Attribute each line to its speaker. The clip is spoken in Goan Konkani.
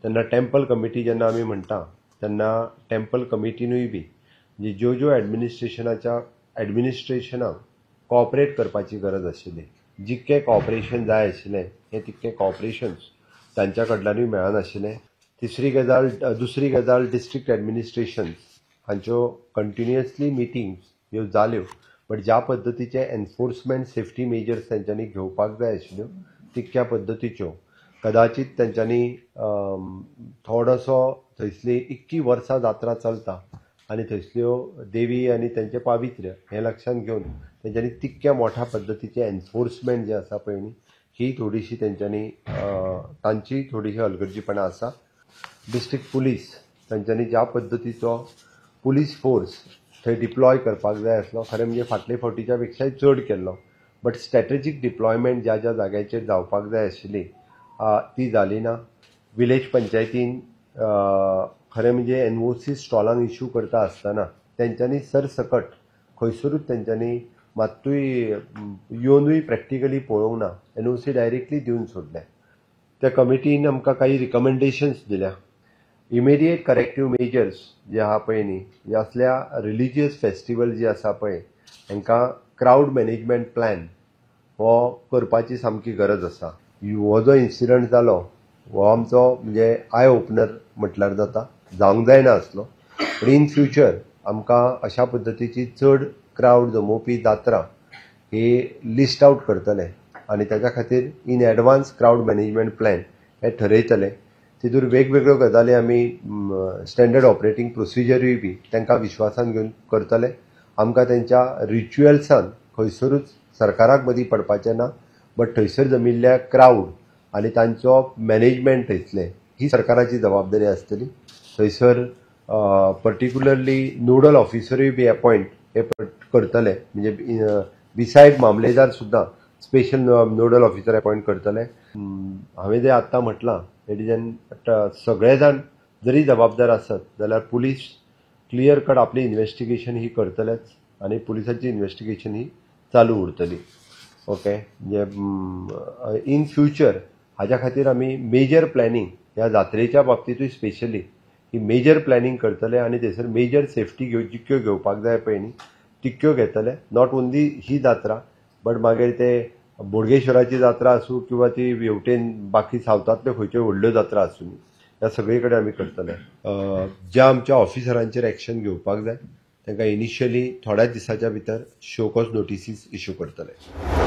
Speaker 1: तेन्ना टेम्पल कमिटी जेन्ना आमी म्हणटा तेन्ना टेम्पल कमिटीनूय बी म्हणजे ज्यो ज्यो एडमिनिस्ट्रेशनाक कॉपरेट करपाची गरज आशिल्ली, जितकें कॉपरेशन जाय आशिल्लें हें तितकें कॉपरेशन तांच्या कडल्यानूय मेळनाशिल्लें. तिसरी गजाल, दुसरी गजाल, डिस्ट्रिक्ट एडमिनिस्ट्रेशन हांच्यो कंटिन्युअसली मिटिंग्स ह्यो जाल्यो, बट ज्या पद्दतीचे एनफोर्समेंट सेफ्टी मेजर्स तेंच्यांनी घेवपाक जाय आशिल्ल्यो तितक्या पद्दतीच्यो कदाचित तेंच्यांनी थोडोसो थंयसली इतकी वर्सां जात्रा चलता आनी थंयसल्यो देवी आनी तेंचें पावित्र्य हें लक्षांत घेवन तेंच्यांनी तितक्या मोठ्या पद्दतीचें एनफोर्समेंट जें आसा पळय न्ही ही थोडीशी तेंच्यांनी तांची थोडीशी हलगर्जीपणां आसा. डिस्ट्रिक्ट पुलीस तांच्यांनी ज्या पद्दतीचो पुलीस फोर्स थंय डिप्लॉय करपाक जाय आसलो, खरें म्हणजे फाटले फावटीच्या पेक्षाय चड केल्लो, बट स्ट्रॅटेजीक डिप्लॉयमेंट ज्या ज्या जाग्याचेर जावपाक जाय आशिल्ली ती जाली ना. विलेज पंचायतीन खरें म्हणजे एनओसी स्टॉलांक इश्यू करता आसतना तेंच्यांनी सरसकट खंयसरूच तेंच्यांनी मात्तूय येवनूय प्रॅक्टिकली पळोवंक ना, एनओसी डायरेक्टली दिवन सोडलें. त्या कमिटीन आमकां काही रिकमेंडेशन्स दिल्या. इमिडिएट करेक्टीव मेजर्स जे आहा पळय न्ही, असल्या रिलिजियस फेस्टिवल जे आसा पळय हांकां क्रावड मॅनेजमेंट प्लॅन हो करपाची सामकी गरज आसा. हो जो इन्सिडंट जालो हो आमचो म्हणजे I opener म्हटल्यार जाता, जावंक जायना आसलो, पूण इन फ्युचर आमकां अशा पद्दतीची चड क्रावड जमोवपी जात्रा ही लिस्ट आवट करतले आनी ताच्या खातीर in advance crowd management plan हे ठरयतले. तितूर वेगवेगळ्यो गजाली आमी स्टँडर्ड ऑपरेटींग प्रोसिजरूय बी तांकां विश्वासान घेवन करतले. आमकां तेंच्या रिच्युअल्सान खंयसरूच सरकाराक मदीं पडपाचें ना, बट थंयसर जमिल्ल्या क्रावड आनी तांचो मॅनेजमेंट थंयसलें ही सरकाराची जबाबदारी आसतली. थंयसर पर्टिक्युलरली नोडल ऑफिसरूय बी अपॉयंट हे करतले, म्हणजे बिसायड मामलेदार सुद्दां स्पेशल नोडल ऑफिसर अपॉयंट करतले. हांवें जें आत्तां म्हटलां it is an सगळे जाण जरी जबाबदार आसत जाल्यार पुलीस क्लियर कट आपली इन्वेस्टिगेशन ही करतलेच आनी पुलिसांची इन्वेस्टिगेशन ही चालू उरतली. ओके, म्हणजे इन फ्युचर हाज्या खातीर आमी मेजर प्लॅनिंग ह्या जात्रेच्या बाबतींतूय स्पेशली ही मेजर प्लॅनिंग करतले आनी थंयसर मेजर सेफ्टी जितक्यो घेवपाक जाय पळय न्ही तितक्यो घेतले. Not only ही जात्रा बट मागीर ते बोडगेश्वराची जात्रा आसूं किंवा ती हेवटेन बाकी सावथांतल्यो खंयच्यो व्हडल्यो जात्रा आसूं, ह्या सगळे कडेन आमी करतले. ज्या आमच्या ऑफिसरांचेर एक्शन घेवपाक जाय तांकां इनिशियली थोड्याच दिसाच्या भितर शो कॉज नोटिसीस इश्यू करतले.